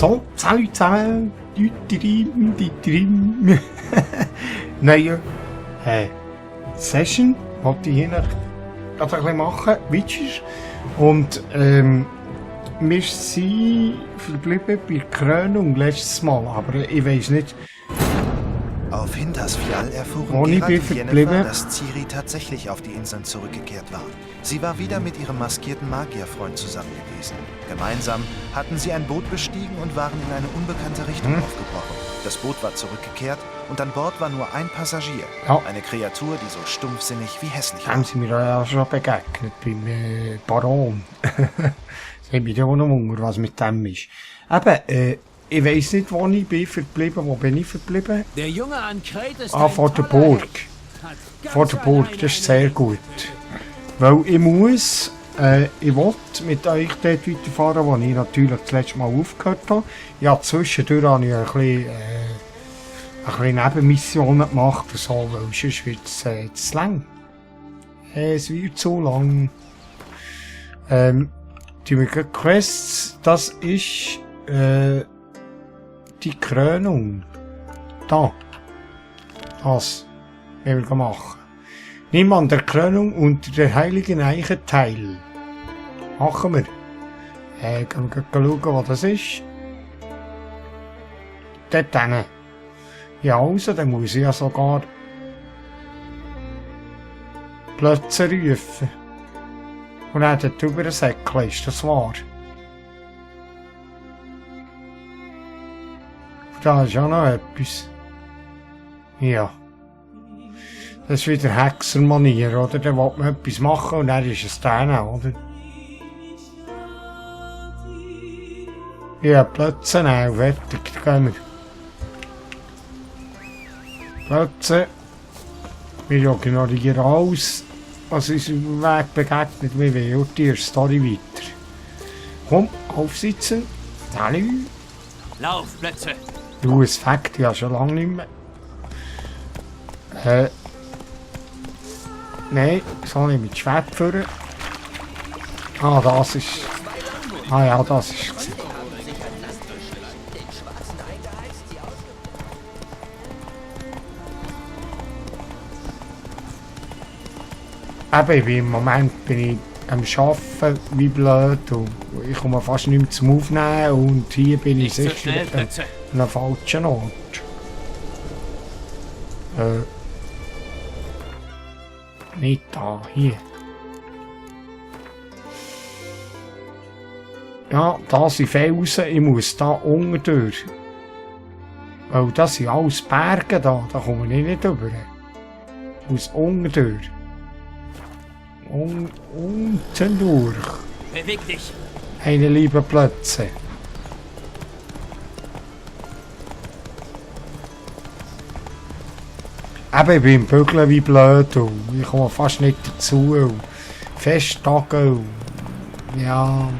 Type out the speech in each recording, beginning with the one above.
So, salut zusammen. Neue Session, wollte ich hier noch ein bisschen machen, Witcher. Und wir sind verblieben bei der Krönung letztes Mal, aber ich weiss nicht. Auf Hintersfjall erfuhren Geralt und Jennifer, dass Zieh tatsächlich auf die Inseln zurückgekehrt war. Sie war wieder mit ihrem maskierten Magierfreund zusammen gewesen. Gemeinsam hatten sie ein Boot bestiegen und waren in eine unbekannte Richtung aufgebrochen. Das Boot war zurückgekehrt und an Bord war nur ein Passagier. Ja. Eine Kreatur, die so stumpfsinnig wie hässlich war. Haben sie mir ja schon begegnet beim Baron. Ich bin ja auch noch Hunger, was mit dem ist. Eben, ich weiss nicht, wo ich bin verblieben. Wo bin ich verblieben? Der Junge an Kret ist vor der Burg. Vor der Burg, das ist sehr gut. Weil ich muss, ich wollte mit euch dort weiterfahren, wo ich natürlich das letzte Mal aufgehört habe. Ja, zwischendurch habe ich ein bisschen Nebenmissionen gemacht, so, weil sonst wird es zu lang. Es wird zu lang. Die Quests, das ist die Krönung. Da. Das will wir machen. Nimm an der Krönung unter der heiligen Eiche teil. Machen wir. Gehen wir schauen, was das ist. Dort hinten. Ja, also, dann muss ich ja sogar Plätze rufen. Und dann dort über ein Säckchen ist das wahr. Da ist ja noch etwas. Ja. Das ist wieder Hexermanier, oder? Da will man etwas machen und dann ist es dann, oder? Ja, Plätze auch, fertig, da gehen wir. Plätze. Wir ignorieren alles, was uns im Weg begegnet. Wir wollen die Story weiter. Komm, aufsitzen. Salut. Laufplätze. Du, es fängt ja schon lange nicht mehr. Nein, soll ich mit Schwert führen? Ah, das ist... Ah ja, das ist... Eben, im Moment bin ich am Arbeiten wie blöd und ich komme fast nicht mehr zum Aufnehmen und hier bin ich sicher an einem falschen Ort. Nicht da, hier. Ja, da sind Felsen, ich muss da unten durch. Weil das sind alles Berge da komme ich nicht rüber. Ich muss unten durch. Unten durch. Beweg dich. Eine liebe Plätze. Eben, ich bin bügeln wie blöd und ich komme fast nicht dazu. Festtage. Ja.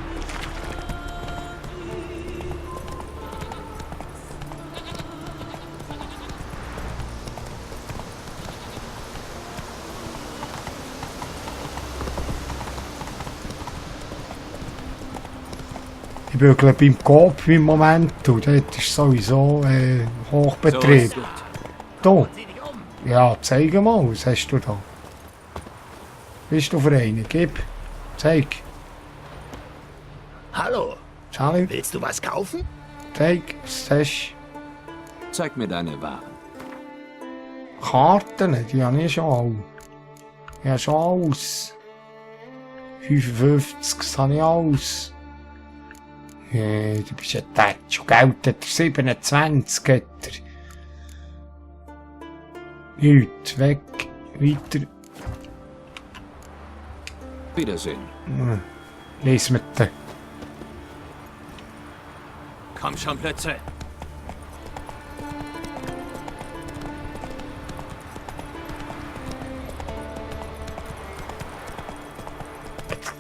Ich bügle beim Coop im Moment und dort ist sowieso Hochbetrieb. So da. Ja, zeig mal, was hast du da? Bist du für einen? Gib. Zeig. Hallo. Salut. Willst du was kaufen? Zeig, was hast du? Zeig mir deine Waren. Karten, die habe ich schon alle. Ich habe schon alles. 55, das habe ich alles. Du bist ein Tatsch. Und Geld hat er 27, hat er. Nichts, weg, weiter. Wiedersehen. Lies mit den. Komm schon, Plätze.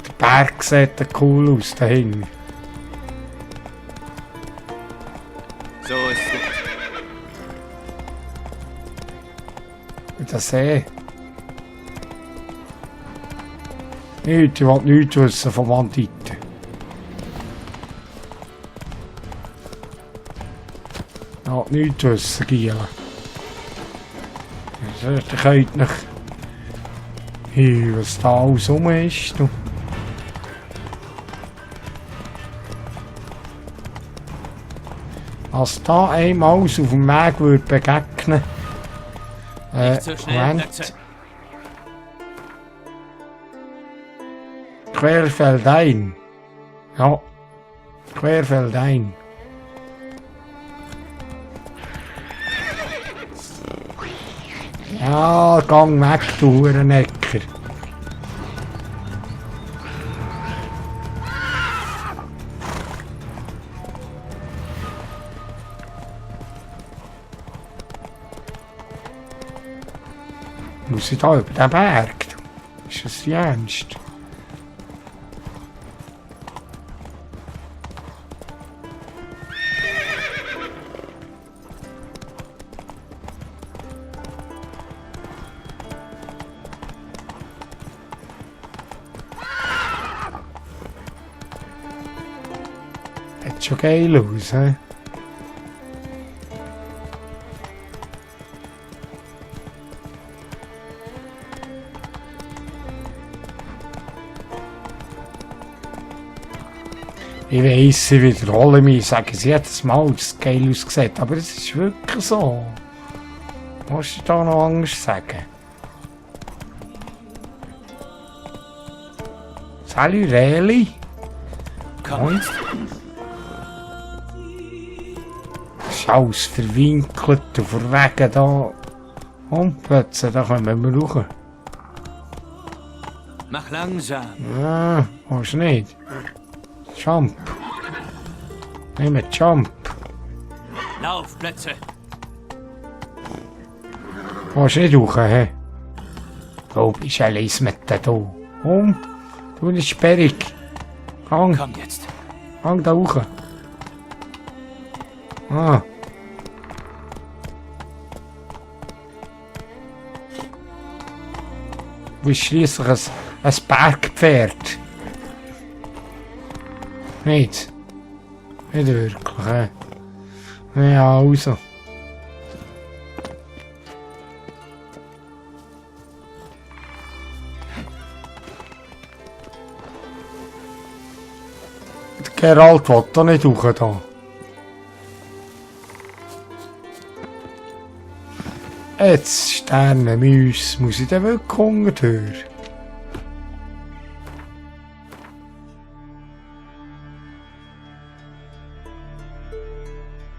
Der Berg sieht cool aus, da hinten. So ist es. Der See. Nichts, ich will nichts wissen vom Banditen. Ja, nichts wissen, Giele. Ihr könnt nicht... Hey, was da alles rum ist, du. Als da einem alles auf dem Weg würde begegnen. Nicht so schnell, Moment. Querfeld ein. Ja. Querfeld ein. Ja, gang weg, du Hurennecker. Muss ich da über den Berg? Ist das ernst? Sieht schon geil aus, hä? Ich weiss, ich wiederhole mich, ich sage es jedes Mal, dass es geil aussieht, aber es ist wirklich so. Musst du da noch anders sagen? Salut, Reli. Komm jetzt. Das ist alles verwinkelt und verwegen da. Und plötzlich, da kommen wir raus. Mach langsam. Ja, willst du nicht? Jump. Nimm einen Jump. Laufplätze. Willst du nicht raus, hä? Du bist ein Leismetter, du. Du bist sperrig. Gang, Komm jetzt. gang da hoch. Ah. Du bist schliesslich ein Bergpferd. Nicht? Nicht wirklich, hä? Ja, also. Der Geralt will da nicht hoch da. Jetzt Sternenmäuse, muss ich den wirklich hungern hören?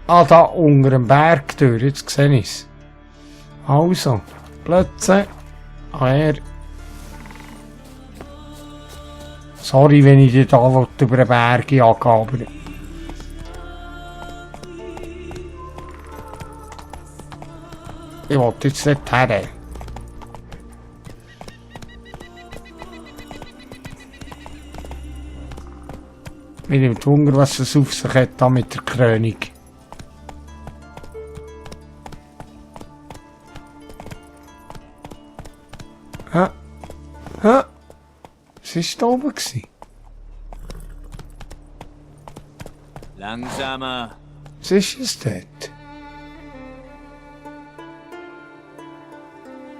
Ah, da unter dem Berg durch, jetzt sehe ich es. Also, Plätze, her. Sorry, wenn ich dich da über den Berg jage, aber... Ich wollte jetzt nicht her. Mir nimmt Hunger, was es auf sich hat da mit der Krönung. Hä? Hä? Was war da oben? Langsamer. Was ist es dort?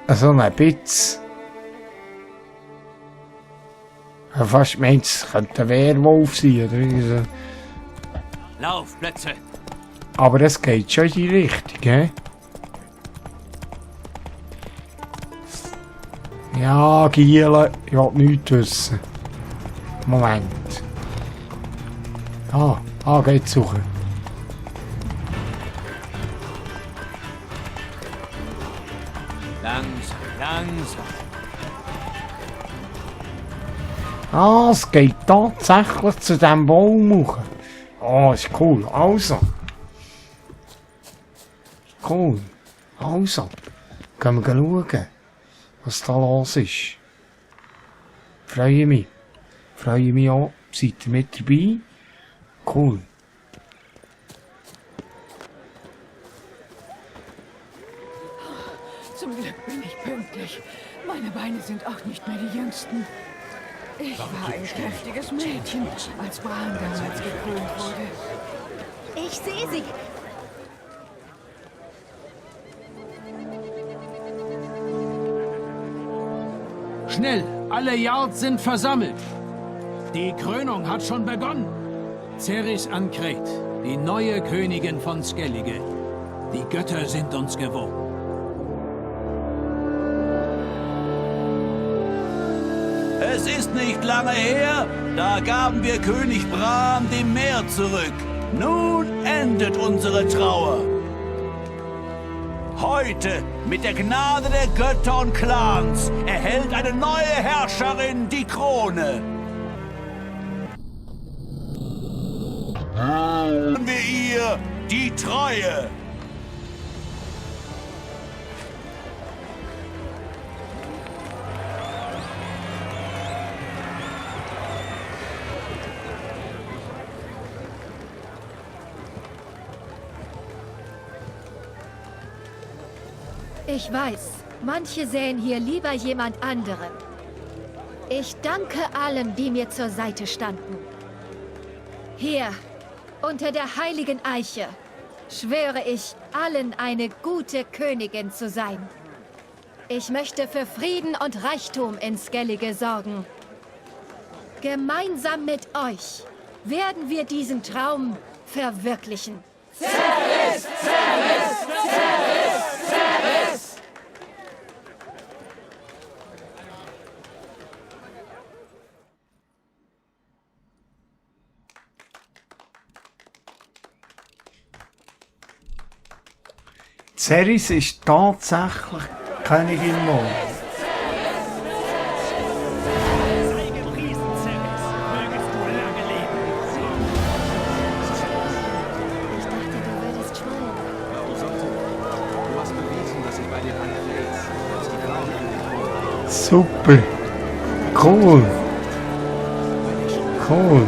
So ein Bitz. Fast meint, es könnte ein Werwolf sein oder irgendwie so. Laufplätze. Aber es geht schon in die Richtung, hä? Ja, Giele, ich will nichts wissen. Moment. Geht's suchen. Langsam, langsam. Es geht tatsächlich zu diesem Baum hoch. Ist cool. Also. Cool. Also. Können wir schauen, was da los ist. Freue mich. Freue mich auch. Seid ihr mit dabei? Cool. Zum Glück bin ich pünktlich. Meine Beine sind auch nicht mehr die jüngsten. Ich war ein kräftiges Mädchen, als Bran damals gekrönt wurde. Ich sehe sie. Schnell, alle Yards sind versammelt. Die Krönung hat schon begonnen. Ceres Ankret, die neue Königin von Skellige. Die Götter sind uns gewogen. Es ist nicht lange her, da gaben wir König Bram dem Meer zurück. Nun endet unsere Trauer. Heute, mit der Gnade der Götter und Clans, erhält eine neue Herrscherin die Krone. Wir ihr die Treue. Ich weiß, manche sähen hier lieber jemand anderen. Ich danke allen, die mir zur Seite standen. Hier, unter der heiligen Eiche, schwöre ich, allen eine gute Königin zu sein. Ich möchte für Frieden und Reichtum in Skellige sorgen. Gemeinsam mit euch werden wir diesen Traum verwirklichen. Ceres! Ceres! Ceres! Ceres! Ceres ist tatsächlich Königin geworden. Sei gepriesen, Ceres. Mögest du lange leben. Ich dachte, du würdest schweigen. Warum sollte ich? Du hast bewiesen, dass ich bei den Anklets als die Frauen Super. Cool. Cool.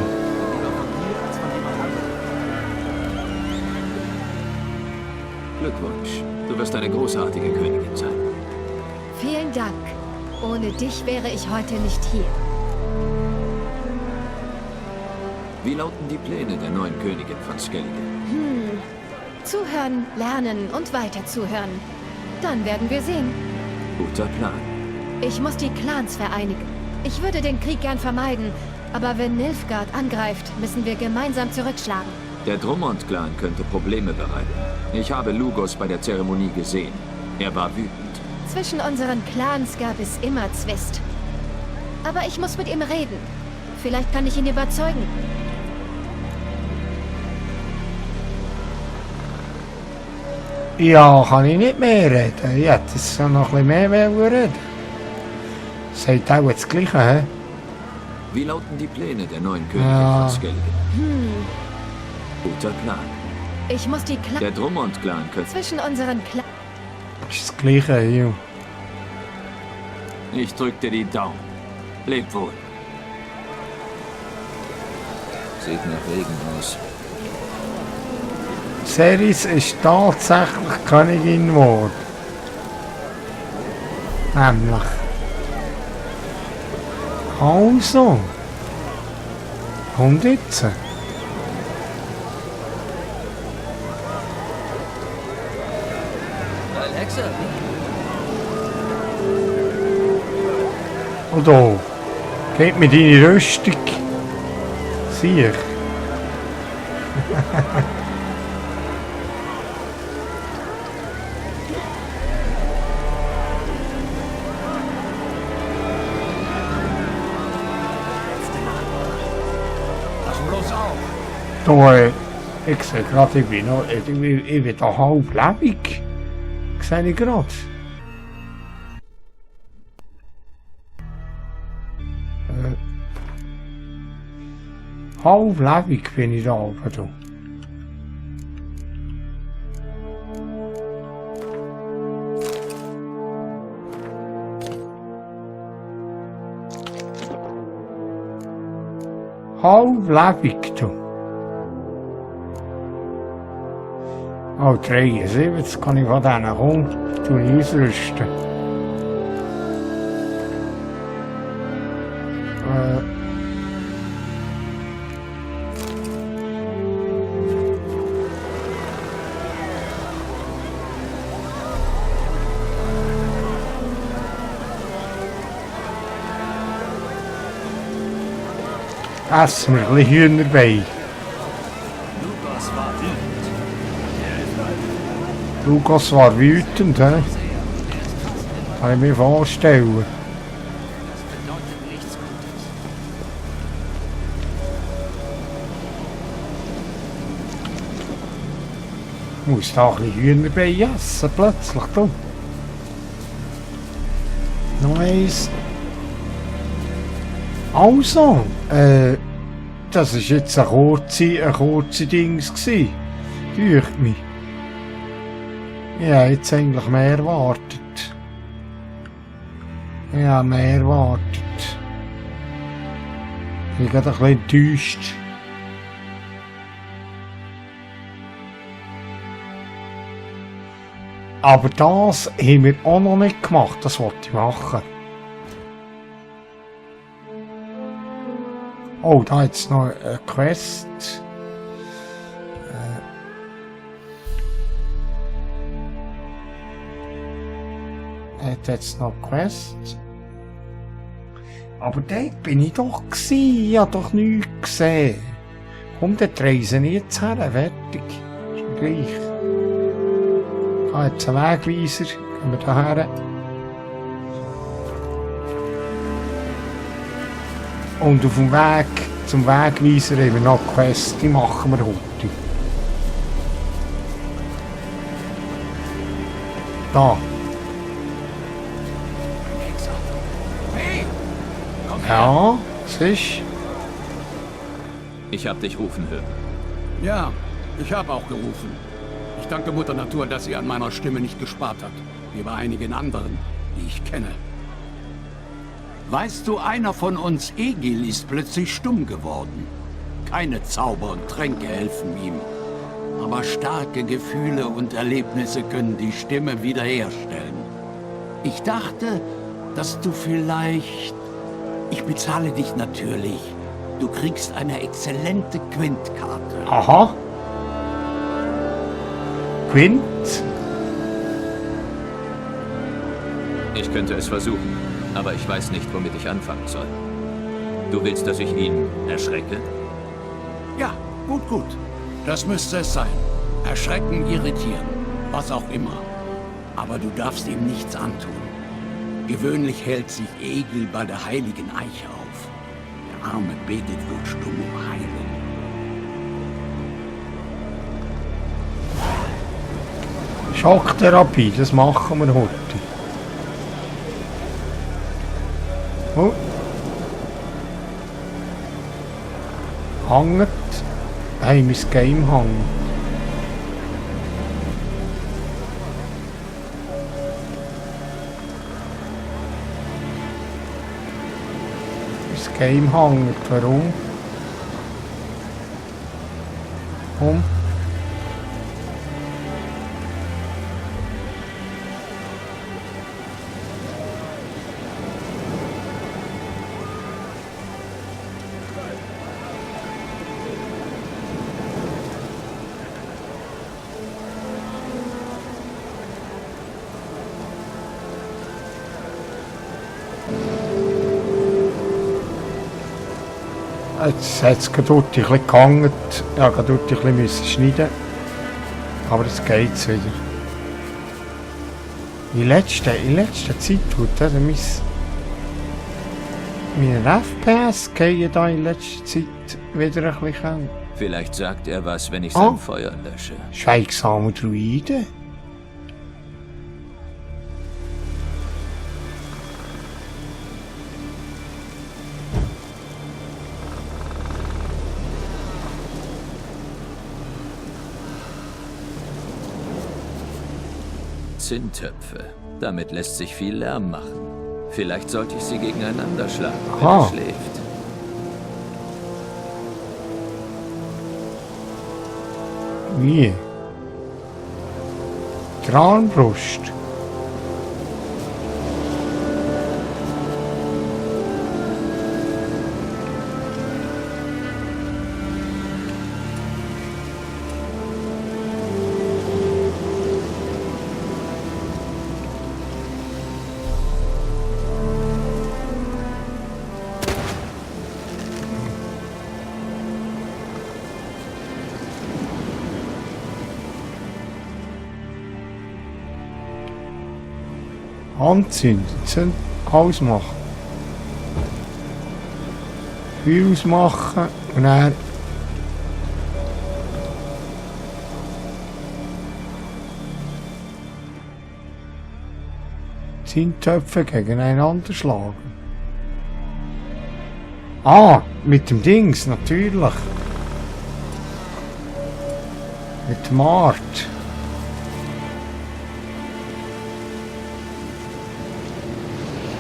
Glückwunsch. Du wirst eine großartige Königin sein. Vielen Dank. Ohne dich wäre ich heute nicht hier. Wie lauten die Pläne der neuen Königin von Skellige? Zuhören, lernen und weiter zuhören. Dann werden wir sehen. Guter Plan. Ich muss die Clans vereinigen. Ich würde den Krieg gern vermeiden, aber wenn Nilfgaard angreift, müssen wir gemeinsam zurückschlagen. Der Drummond-Clan könnte Probleme bereiten. Ich habe Lugos bei der Zeremonie gesehen. Er war wütend. Zwischen unseren Clans gab es immer Zwist. Aber ich muss mit ihm reden. Vielleicht kann ich ihn überzeugen. Ja, kann ich nicht mehr reden. Ja, das ist noch ein bisschen mehr reden. Sagt auch das Gleiche, hä? Wie lauten die Pläne der neuen Königin Ja. von Skellige? Guter Plan. Ich muss die Clans... Der Drummond-Clan könnte... Zwischen unseren Clans... Das ist das Gleiche, ja. Ich drück dir die Daumen. Leb wohl. Sieht nach Regen aus. Ceres ist tatsächlich Königin geworden. Nämlich. Also. Kommt jetzt. Alexa, Und da. Gib mir deine Rüstung. Sieh. Pass bloß auf. Da, ich sehe gerade, ich bin da halb lebendig. Sehe ich gerade. Halb lebendig bin ich da oben. Du. Halb lebendig, du. Oh, 73 kann ich von denen kommen. Tue ich ausrüsten. essen wir ein bisschen Hühnerbein. Lugos war wütend, hä? Kann ich mir vorstellen. Ich muss da ein bisschen Hühnerbein essen, plötzlich. Du. Noch eins. Also, das war jetzt ein kurze Dings gewesen. Durch mich. Ja, jetzt eigentlich mehr erwartet. Ja, mehr erwartet. Ich bin gerade ein bisschen enttäuscht. Aber das haben wir auch noch nicht gemacht, das wollte ich machen. Oh, da jetzt noch eine Quest. Hat jetzt noch eine Quest. Aber dort bin ich doch gewesen, ich habe doch nichts gesehen. Komm, dort reisen wir jetzt her, fertig. Ist mir gleich. Ich habe jetzt einen Wegweiser, gehen wir da her. Und auf dem Weg zum Wegweiser haben wir noch eine Quest, die machen wir heute. Da. Ja, was ist? Ich hab dich rufen hören. Ja, ich habe auch gerufen. Ich danke Mutter Natur, dass sie an meiner Stimme nicht gespart hat, wie bei einigen anderen, die ich kenne. Weißt du, einer von uns, Egil, ist plötzlich stumm geworden. Keine Zauber und Tränke helfen ihm. Aber starke Gefühle und Erlebnisse können die Stimme wiederherstellen. Ich dachte, dass du vielleicht... Ich bezahle dich natürlich. Du kriegst eine exzellente Quintkarte. Aha. Quint? Ich könnte es versuchen, aber ich weiß nicht, womit ich anfangen soll. Du willst, dass ich ihn erschrecke? Ja, gut. Das müsste es sein. Erschrecken, irritieren, was auch immer. Aber du darfst ihm nichts antun. Gewöhnlich hält sich Egil bei der heiligen Eiche auf. Der Arme betet wohl stumm um Heilung. Schocktherapie, das machen wir heute. Oh. Hanget. Hey, mein Game hängt. Game hängt, warum? Komm. Jetzt hat es gerade ein bisschen gehangen. Ja, gerade ein bisschen schneiden. Aber jetzt geht es wieder. In letzter Zeit tut meine FPS gehen da in letzter Zeit wieder ein bisschen. Vielleicht sagt er was, wenn ich sein Feuer lösche. Schweigsame Druiden. Zinntöpfe. Damit lässt sich viel Lärm machen. Vielleicht sollte ich sie gegeneinander schlagen, wenn er schläft. Wie? Trahnbrust. Anzünden. Sollen ausmachen. Feuer ausmachen und dann Zinntöpfe gegeneinander schlagen. Ah, mit dem Dings, natürlich. Mit dem Art.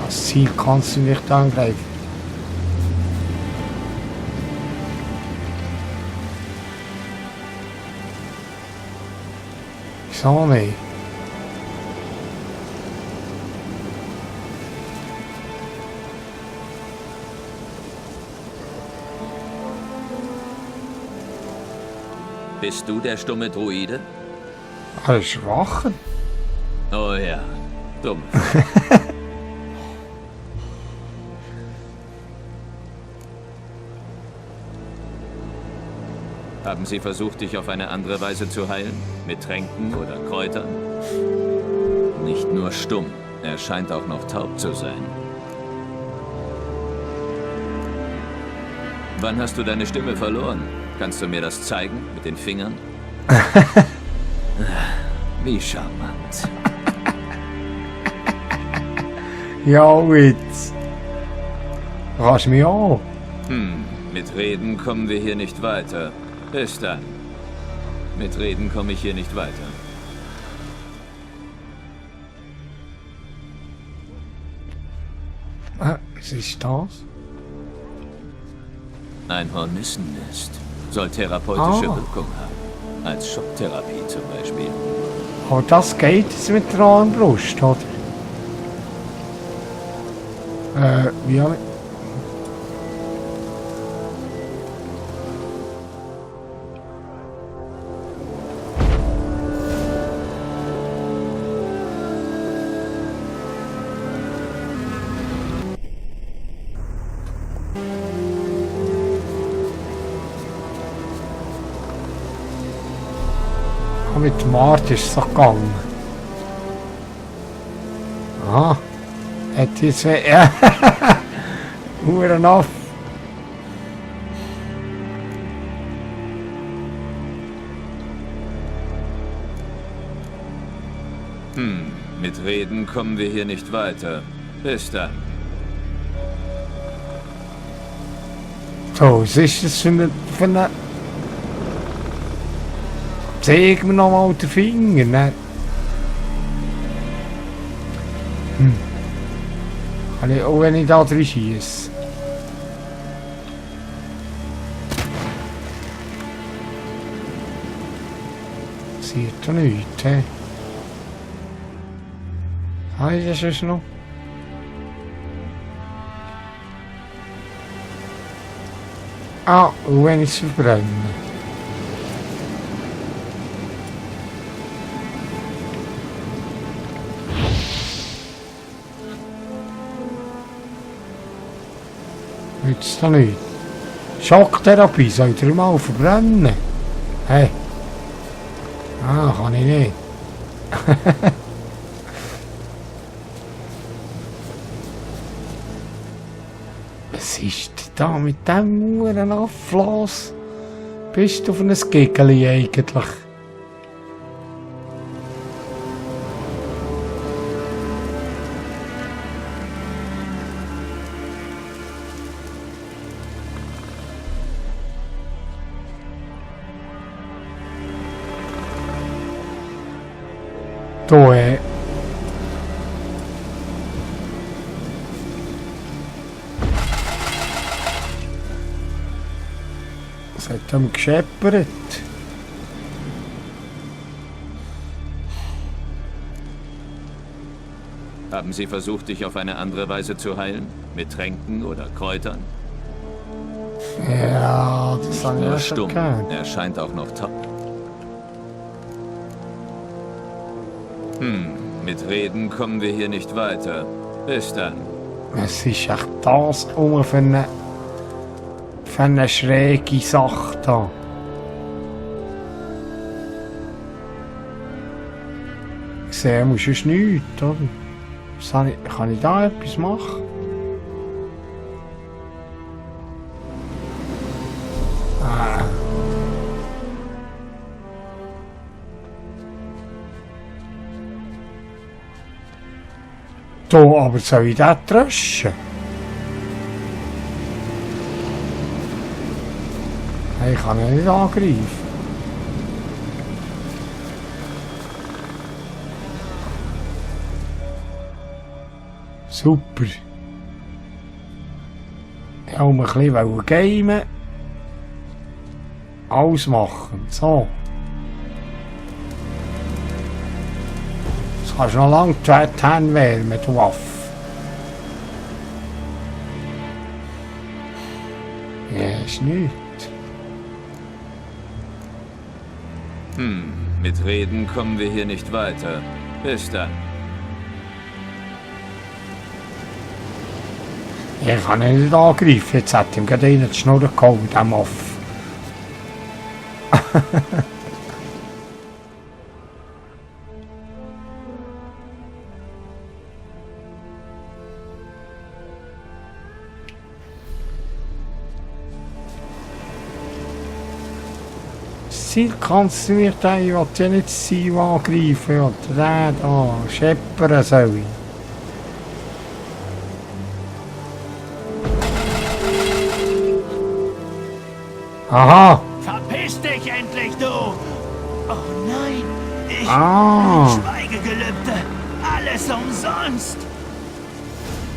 Das Ziel kannst du nicht angreifen. Wieso nicht? Bist du der stumme Druide? Ein Schwachen? Oh ja, dumm. Haben sie versucht, dich auf eine andere Weise zu heilen? Mit Tränken oder Kräutern? Nicht nur stumm, er scheint auch noch taub zu sein. Wann hast du deine Stimme verloren? Kannst du mir das zeigen mit den Fingern? Wie charmant. Ja, Witz. Rasch mich an. Mit Reden kommen wir hier nicht weiter. Bis dann. Mit Reden komme ich hier nicht weiter. Was ist das? Ein Hornissennest soll therapeutische Wirkung haben. Als Schocktherapie zum Beispiel. Aber das geht jetzt mit der Armbrust, oder? Wie habe ich... Mit dem Art ist es so gegangen. Aha. Hat jetzt... Ja. Huren auf. Mit Reden kommen wir hier nicht weiter. Bis dann. So, was ist das für eine... Zeig mir noch mal den Finger, ne? Auch wenn ich da drin schiesse. Sieht doch nichts, hä? Ah, ist das noch? Ah, und wenn ich es verbrenne. Jetzt da nicht. Schocktherapie, soll ich mal verbrennen? Hey. Ah, kann ich nicht. Was ist da mit dem Uhren Afflos? Bist du auf ein Gegeli eigentlich? Da, es hat ihm gescheppert. Haben sie versucht, dich auf eine andere Weise zu heilen? Mit Tränken oder Kräutern? Ja, das habe ich Nur ja schon stumm, gehört. er scheint auch noch taub. Mit Reden kommen wir hier nicht weiter. Bis dann. Was ist echt das für eine schräge Sache da? Sehen musst du nichts, oder? Kann ich da etwas machen? Da, aber soll ich das tröschen? Hey, ich kann ihn nicht angreifen. Super. Ich wollte ein bisschen gamen. Ausmachen. So. Jetzt kannst du noch lange die Hände wärmen, du Waffe. Ja, ist nichts. Mit Reden kommen wir hier nicht weiter. Bis dann. Ich kann ihn nicht angreifen, jetzt hat ihm gerade einen die Schnur geholt, der Moff. Ziel kannst du mir da, ich will ja nicht das Ziel angreifen, oder der da, scheppern soll ich. Aha! Verpiss dich endlich, du! Oh nein! Ich Schweigegelübde! Alles umsonst!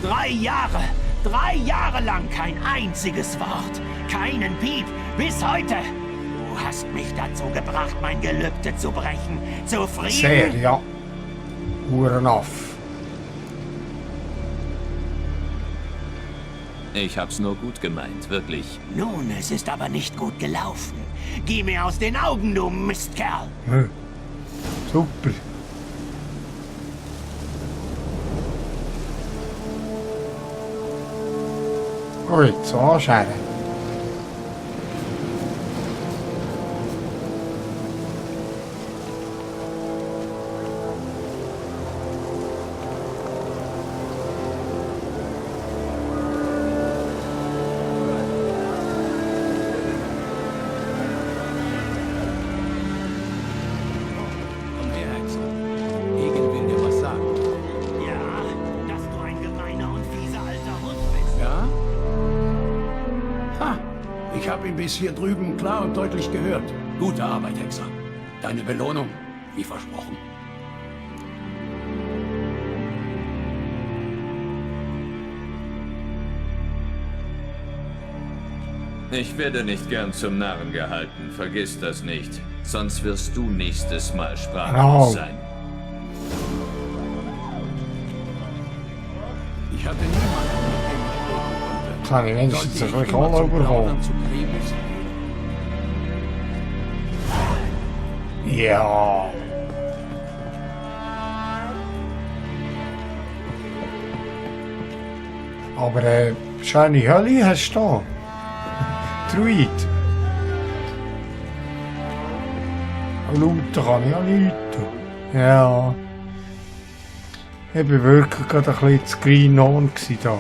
3 Jahre lang kein einziges Wort! Keinen Piep! Bis heute! Du hast mich dazu gebracht, mein Gelübde zu brechen! Zufrieden? Sehr, ja. Uhrenaff. Ich hab's nur gut gemeint, wirklich. Nun, es ist aber nicht gut gelaufen. Geh mir aus den Augen, du Mistkerl! Super. Gut, so anscheren. Bis hier drüben klar und deutlich gehört. Gute Arbeit, Hexer. Deine Belohnung, wie versprochen. Ich werde nicht gern zum Narren gehalten, vergiss das nicht. Sonst wirst du nächstes Mal sprachlos sein. Ich hatte niemanden, mit dem ich reden konnte. Kann ich wenigstens ein bisschen Kohle überholen? Ja. Aber schöne Hölle hast du da. Druid. Lauten kann ich ja läuten. Ja. Ich war wirklich gerade ein bisschen zu green on da.